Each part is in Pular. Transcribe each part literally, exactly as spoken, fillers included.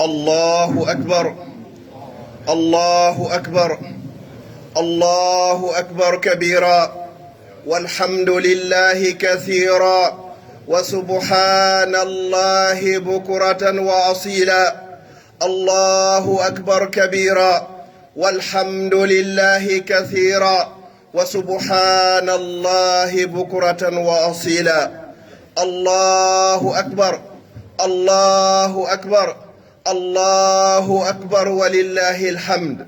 الله أكبر. الله أكبر. الله أكبر كبيرا. والحمد لله كثيرا. وسبحان الله بكرة وأصيلا. الله أكبر كبيرا. والحمد لله كثيرا. وسبحان الله بكرة وأصيلا. الله أكبر. الله أكبر. الله أكبر ولله الحمد.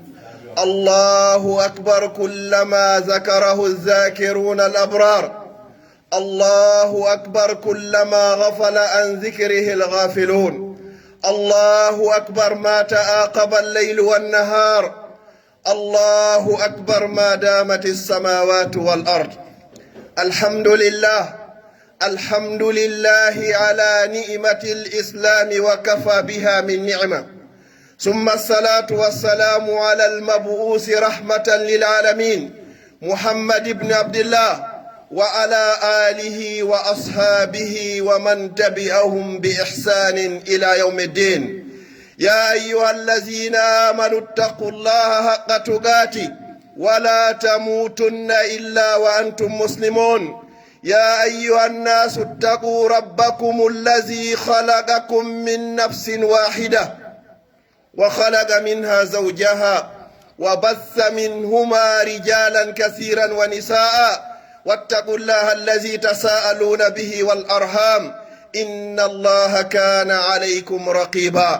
الله أكبر كلما ذكره الذاكرون الأبرار. الله أكبر كلما غفل عن ذكره الغافلون. الله أكبر ما تعاقب الليل والنهار. الله أكبر ما دامت السماوات والأرض. الحمد لله. الحمد لله على نعمة الإسلام وكفى بها من نعمة. ثم الصلاة والسلام على المبعوث رحمة للعالمين محمد بن عبد الله وعلى آله وأصحابه ومن تبعهم بإحسان إلى يوم الدين. يا أيها الذين آمنوا اتقوا الله حق تقاته ولا تموتن إلا وأنتم مسلمون. يا أيها الناس اتقوا ربكم الذي خلقكم من نفس واحدة وخلق منها زوجها وبث منهما رجالا كثيرا ونساء واتقوا الله الذي تساءلون به والأرحام إن الله كان عليكم رقيبا.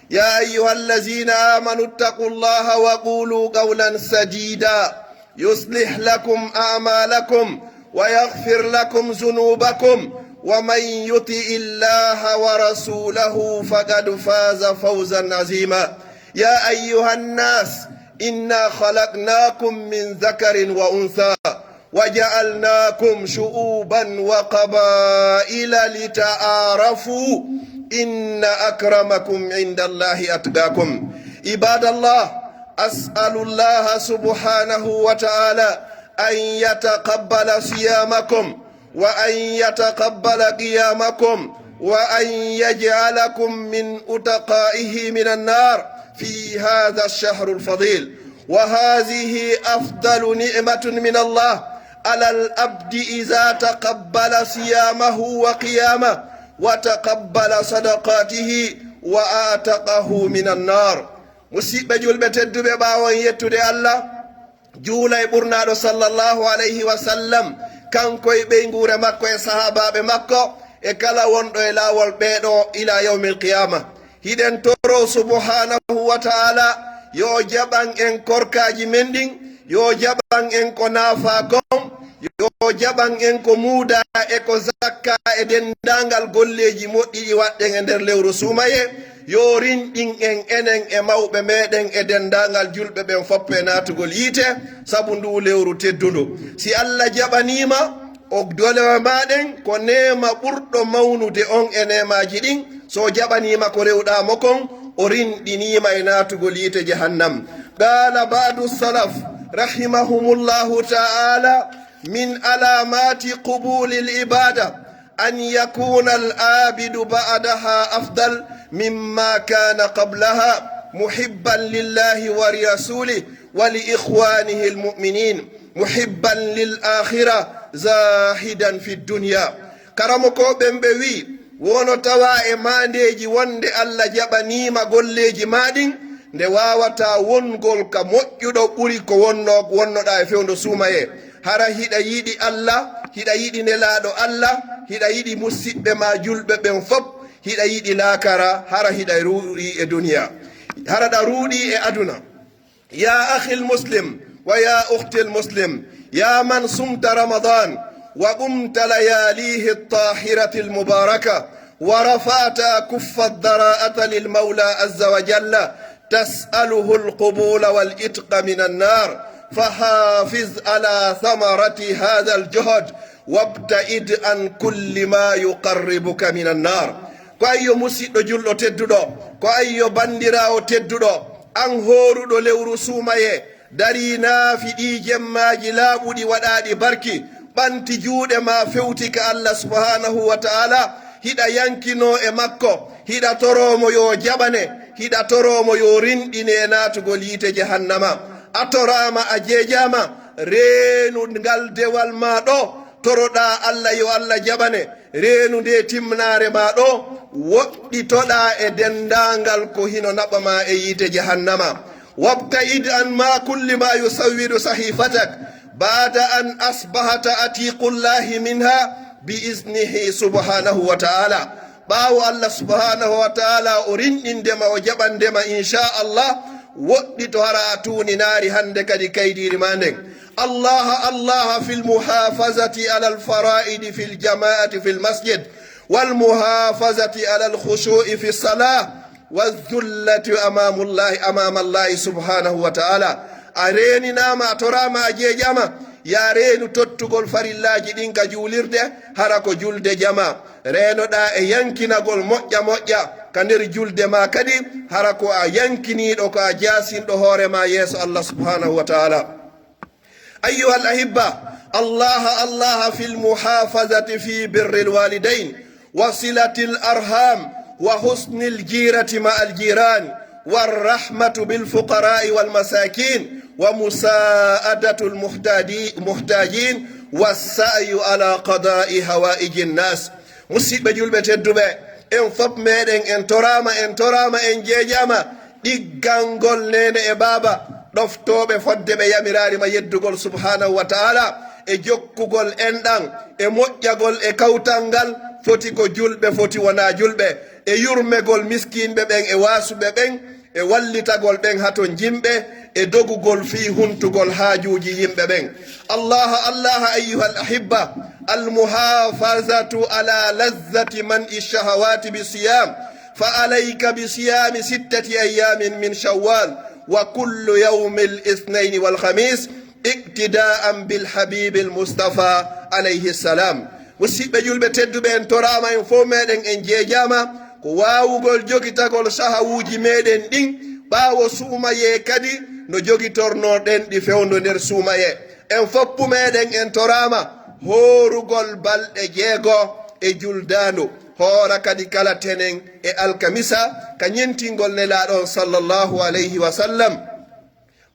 يا أيها الذين آمنوا اتقوا الله وقولوا قولا سديدا يصلح لكم أعمالكم ويغفر لكم ذنوبكم ومن يطع الله ورسوله فقد فاز فوزا عظيما. يا أيها الناس إنا خلقناكم من ذكر وأنثى وجعلناكم شعوبا وقبائل لتعارفوا إن أكرمكم عند الله أتقاكم. عباد الله، أسأل الله سبحانه وتعالى أن يتقبل صيامكم وأن يتقبل قيامكم وأن يجعلكم من أتقائه من النار في هذا الشهر الفضيل. وهذه أفضل نعمة من الله على العبد إذا تقبل صيامه وقيامه وتقبل صدقاته وأعتقه من النار. Musiɓɓe julɓe tedduɓe, ɓaawo en yettude Allah, juula e ɓurnaaɗo sallallahu alayhi wa sallam, kanko e ɓeynguure makko e sahaabaaɓe makko e kala wonɗo e laawol ɓee ɗoo ila yawmil qiyaama. Hiɗen toro subhaanahu wa ta'ala yo o jaɓan en korkaaji men ɗin, yo o jaɓan en ko naafaa kon, yo o jaɓan en ko muudaa e ko zakkaa e denndaangal golleeji moƴƴi ɗi waɗɗen e nder lewru suumayee. Yo rinɗin en enen e mawɓe meɗen e denndaangal julɓe ɓen fof e naatugol yiite, sabu nduu lewru teddundu. Si Alla jaɓaniima, o dolewa maa ɗen ko neema ɓurɗo mawnude on e neemaaji ɗin. So o jaɓaniima ko rewɗaa mo kon, o rinɗiniima e naatugol yiite jahannam. قال بعض السلف رحمهم الله تعالى: من علامات قبول العبادة أن يكون العابد بعدها أفضل مما كان قبلها، محبا لله ولرسوله ولإخوانه المؤمنين، محبا للآخرة، زاهدا في الدنيا. Karamokooɓe ɓen ɓe wi'i, wono tawa e maandeeji wonde Alla jaɓaniima golleeji maa ɗin, nde waawataa wongol ka moƴƴuɗo ɓuri ko wonno, wonnoɗaa e fewndo suumayee. Hara hiɗa yiɗi Alla, hiɗa yiɗi Nelaaɗo Alla, hiɗa yiɗi musiɓɓe maa julɓe ɓen fof, hiɗa yiɗi laakara, hara hiɗa ruuɗi e duniya, hara ɗa ruuɗi e aduna. يا أخي المسلم ويا أختي المسلم، يا من صمت رمضان وقمت لياليه الطاهرة المباركة ورفعت أكف الضراعة للمولى عز وجل تسأله القبول والعتق من النار، فحافظ على ثمرة هذا الجهد وابتعد عن كل ما يقربك من النار. Ko ayyo musiɗɗo julɗo tedduɗo, ko ayyo banndiraawo tedduɗo, an hooruɗo lewru suumayee, darii naafi ɗii jemmaaji laaɓuɗi waɗaaɗi barki, ɓanti juuɗe maa fewti ka Alla subhaanahu wa ta'aala, hiɗa yankinoo e makko, hiɗa toroo mo yo o jaɓane, Hiɗa toroo mo yo rinɗine e naatugol yiite jahannama. A toraama, a jeejaama, reenu ngal dewal maa ɗoo, toroɗaa Alla yo Alla jaɓane, reenu ndee timnaare maa ɗoo, woɗɗitoɗaa e denndaangal ko hino naɓa maa e yiite jahannama. وابتعد عن ما كل ما يسود صحيفتك بعد أن أصبحت عتيق الله منها بإذنه سبحانه وتعالى. Ɓaawo Allah subhanahu wa ta'ala o rinɗinde ma, o jaɓande ma, insha Allah, woɗɗito hara a tuuninaari hannde kadi kaydiiri ma nden. الله الله في المحافظة على الفرائض في الجماعة في المسجد والمحافظة على الخشوع في الصلاة والذلة أمام الله، أمام الله سبحانه وتعالى. A reeninaama, a toraama, a jeejaama, yaa reenu tottugol farillaaji ɗin ka juulirde, hara ko julde jamaa. Reenoɗaa e yankinagol moƴƴa moƴƴa ka nder julde maa kadi, hara ko a yankiniiɗo, ko a jaasinɗo hoore maa yeeso Allah subhanahu wa ta'ala. أيها الأحبة، الله الله في المحافظة في بر الوالدين وصلة الأرحام وحسن الجيرة مع الجيران والرحمة بالفقراء والمساكين ومساعدة المحتاجين والسعي على قضاء حوائج الناس. Musiɓɓe julɓe tedduɓe, en fop meɗen en toraama, en toraama, en jeejaama ɗiggangol neene e baaba, ɗoftooɓe fodde ɓe yamiraari ma yeddugol subhanahu wa ta'ala, e jokkugol enɗan, e moƴƴagol e kawtal ngal, foti ko julɓe, foti wonaa julɓe, e yurmegol miskinɓe ɓen e waasuɓe ɓen, e wallitagol ɓen hatonjinɓe, e dogugol fii huntugol haajuuji yimɓe ɓen. الله الله أيها الأحبة، المحافظة على لذة منع الشهوات بالصيام، فعليك بصيام ستة أيام من شوال وكل يوم الاثنين والخميس اقتداء بالحبيب المصطفى عليه السلام. Musiɓɓe julɓe tedduɓe, en toraama, en fof meɗen en jeejaama ko waawugol jogitagol sahawuuji meɗen ɗin ɓaawo suumayee, kadi no jogitornoɗen ɗi fewndo nder suumayee. En foppu meɗen en toraama hoorugol balɗe jeego e juldaandu, hoora kadi kala tenen e alkamisa ka ñentingol Nelaaɗo on sallallahu alayhi wa sallam.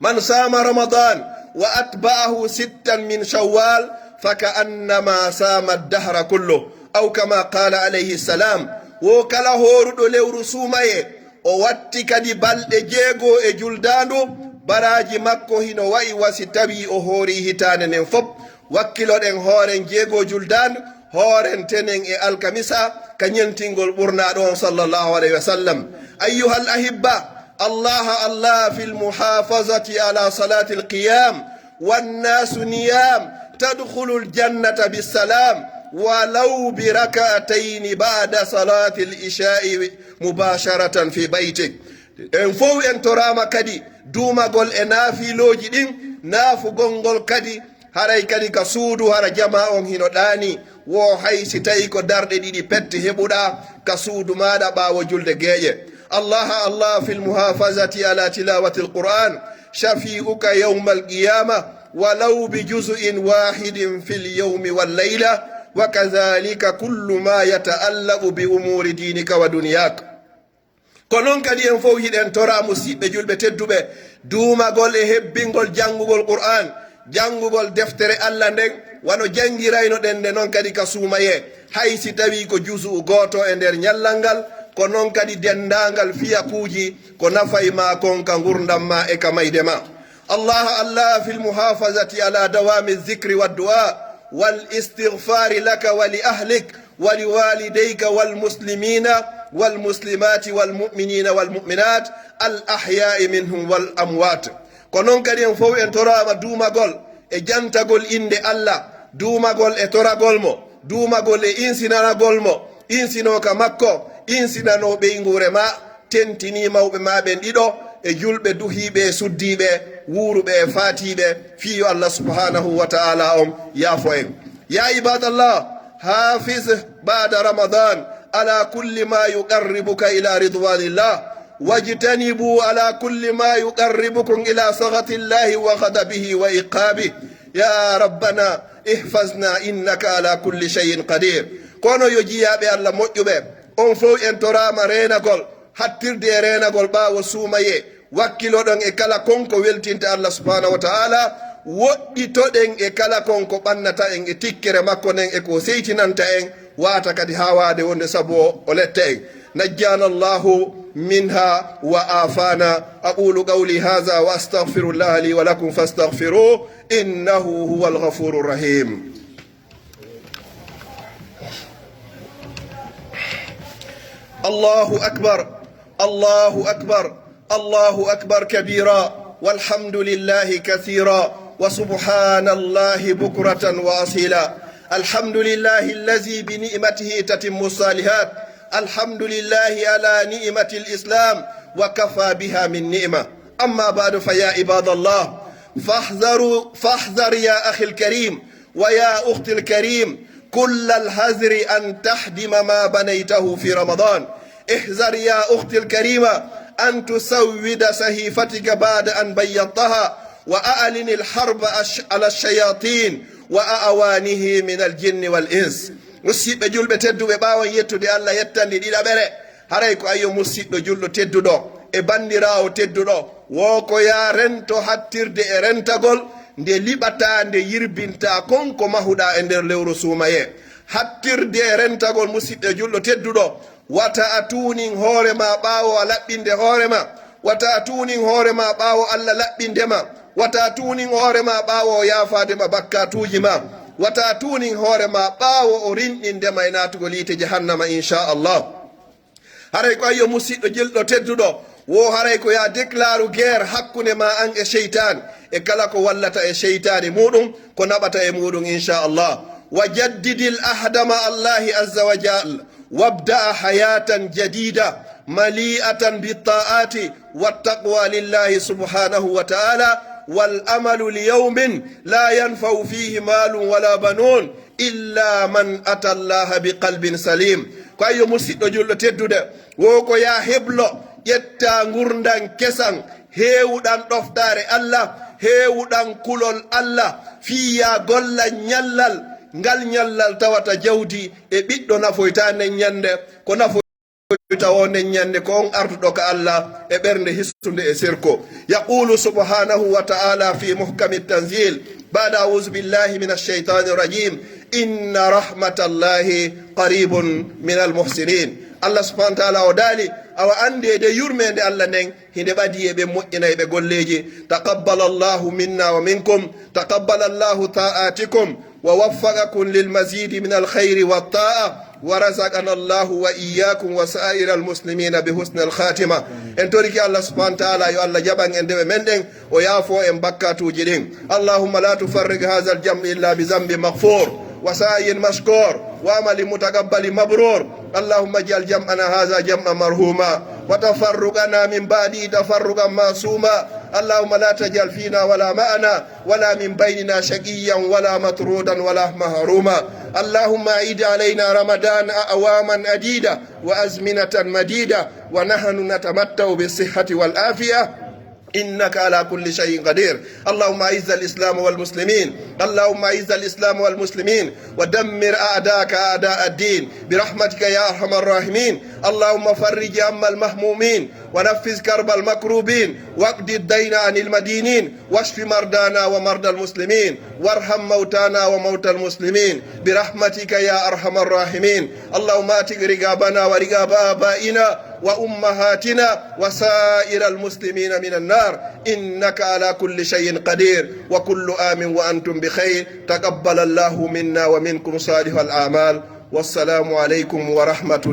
من صام رمضان وأتبعه ستا من شوال فكأنما صام الدهر كله، أو كما قال عليه السلام. Wo kala hooruɗo lewru suumayee, o watti kadi balɗe jeego e juldaandu, baraaji makko hino wa'i wa si tawii o hoorii hitaande nden fof. Wakkiloɗen hooren jeego juldaandu, hooren tenen e alkamisa ka ñentingol ɓurnaaɗo on sallallahu alayhi wa sallam. أيها الأحبة، الله الله في المحافظة على صلاة القيام والناس نيام تدخل الجنة بالسلام ولو بركعتين بعد صلاة العشاء مباشرة في بيتك. En fow en toraama kadi duumagol e naafilooji ɗin, naafugol ngol kadi haray kadi ka suudu, hara jamaa on hino ɗaanii, wo hay si tawii ko darɗe ɗiɗi pette heɓuɗaa ka suudu maaɗa ɓaawo julde geeƴe. الله الله في المحافظة على تلاوة القرآن شفيعك يوم القيامة ولو بجزء واحد في اليوم والليلة وكذلك كل ما يتعلق بأمور دينك ودنياك. Ko non kadi en fow hiɗen toraa, musiɓɓe julɓe tedduɓe, duumagol e hebbingol janngugol Qur'aan, janngugol deftere Alla nden, wano janngiraynoɗen nde non kadi ka suumayee, hay si tawii ko juzu'u gooto e nder ñallal ngal, ko non kadi denndaangal fiyakuuji ko nafay maa kon ka ngurndan maa e ka mayde maa. الله الله في المحافظة على دوام الذكر والدعاء والاستغفار لك ولأهلك ولوالديك والمسلمين والمسلمات والمؤمنين والمؤمنات الأحياء منهم والأموات. Ko non kadi en fow en toraama duumagol e jantagol innde Alla, duumagol e toragol mo, duumagol e insinanagol mo, insinoo ka makko, insinanoo ɓeynguure maa, tentinii mawɓe maa ɓen ɗiɗo, e julɓe duhiiɓe e suddiiɓe, wuuruɓe e faatiiɓe, fii yo Allah subhanahu wa ta'ala on yaafo en. يا عباد الله، حافظ بعد رمضان على كل ما يقربك إلى رضوان الله، واجتنبوا على كل ما يقربكم إلى سخط الله وغضبه وعقابه. يا ربنا احفظنا إنك على كل شيء قدير. Kono yo jiyaaɓe Allah moƴƴuɓe, on fow en toraama reenagol Hattirde e reenagol ɓaawo suumayee, wakkiloɗon e kala kon ko weltinta Allah subhanahu wa ta'ala, woɗɗitoɗen e kala kon ko ɓannata en e tikkere makko nden e ko seytinanta en, wata kadi haawaade wonde sabu o, o letta en. Najjana Allahu minha wa afana. Aqulu qawli hadha wa astaghfirullaha li wa lakum fastaghfiruhu, innahu huwal ghafurur rahim. الله أكبر، الله أكبر، الله أكبر كبيرا، والحمد لله كثيرا، وسبحان الله بكرة وأصيلا. الحمد لله الذي بنعمته تتم الصالحات. الحمد لله على نعمة الإسلام، وكفى بها من نعمة. أما بعد، فيا عباد الله، فاحذروا، فاحذر يا أخي الكريم، ويا أختي الكريم، كل الحذر أن تهدم ما بنيته في رمضان. احذر يا أختي الكريمة أن تسود صحيفتك بعد أن بيضتها، وأعلن الحرب أش-، على الشياطين وأعوانه من الجن والإنس. Musiɓɓe julɓe tedduɓe, ɓaawo yettude Allah yettande ɗiɗaɓere, haray ko ayyo musiɗɗo julɗo tedduɗo e banndiraawo tedduɗo, wo ko yaa rento hattirde e rentagol nde liɓataa, nde yirbintaa kon ko mahuɗaa e nder lewru suumayee. Hattirde e rentagol musiɗɗo julɗo tedduɗo, wata a tuunin hoore maa ɓaawo a laɓɓinde hoore maa, wata a tuunin hoore maa ɓaawo Allah laɓɓinde ma, wata a tuunin hoore maa ɓaawo o yaafaade ma bakkaatuuji maa, wata a tuunin hoore maa ɓaawo o rinɗinde ma e naatugol yiite jahannama, inchallah. Haray ko ayyo musiɗɗo julɗo tedduɗo, wo haray ko yaa déclare guerre hakkunde ma an e seytaane, e kala ko wallata e seytaane muɗum, ko naɓata e muɗum, inchallah. وجدد العهد مع الله عز وجل، وابدأ حياة جديدة مليئة بالطاعات والتقوى لله سبحانه وتعالى، والعمل ليوم لا ينفع فيه مال ولا بنون إلا من أتى الله بقلب سليم. Ko ayyo musiɗɗo julɗo tedduɗo, wo ko yaa heblo, ƴetta ngurndan kesan, heewuɗan ɗoftaare Allah, heewuɗan kulol Allah, fii yaa golla ñallal, ngal ñallal tawata jawdi e ɓiɗɗo nafoytaa nden ñannde, ko nafoyta woo nden ñannde ko on arduɗo ka Allah e ɓernde histunde e sirko. يقول سبحانه وتعالى في محكم التنزيل بعد أعوذ بالله من الشيطان الرجيم، إن رحمة الله قريب من المحسنين. Allah subhanahu wa ta'ala o daali, awa anndee de yurmeende Allah nden, hinde ɓadii e ɓen moƴƴinayɓe golleeji. تقبل الله منا ومنكم، تقبل الله طاعاتكم، ووفقكم للمزيد من الخير والطاعة، ورزقنا الله وإياكم وسائر المسلمين بحسن الخاتمة. En torike Allah subhanahu wa ta'ala yo Allah jaɓan en dewe men ɗen, o yaafoo en bakkaatuuji ɗin. اللهم لا تفرق هذا الجمع إلا بذنب مغفور وسعي مشكور وعمل متقبل مبرور. اللهم اجعل جمعنا هذا جمعا مرحوما وتفرقنا من بعده تفرقا معصوما. اللهم لا تجعل فينا ولا معنا ولا من بيننا شقيا ولا مطرودا ولا محروما. اللهم أعد علينا رمضان أعواما عديدة وأزمنة مديدة ونحن نتمتع بالصحة والعافية إنك على كل شيء قدير. اللهم أعز الإسلام والمسلمين. اللهم أعز الإسلام والمسلمين ودمر أعداءك أعداء الدين برحمتك يا أرحم الراحمين. اللهم فرج هم المهمومين ونفس كرب المكروبين واقض الدين عن المدينين واشف مرضانا ومرضى المسلمين وارحم موتانا وموتى المسلمين برحمتك يا أرحم الراحمين. اللهم اعتق رقابنا ورقاب آبائنا وأمهاتنا وسائر المسلمين من النار إنك على كل شيء قدير. وكل عام وأنتم بخير. تقبل الله منا ومنكم صالح الأعمال. والسلام عليكم ورحمة الله.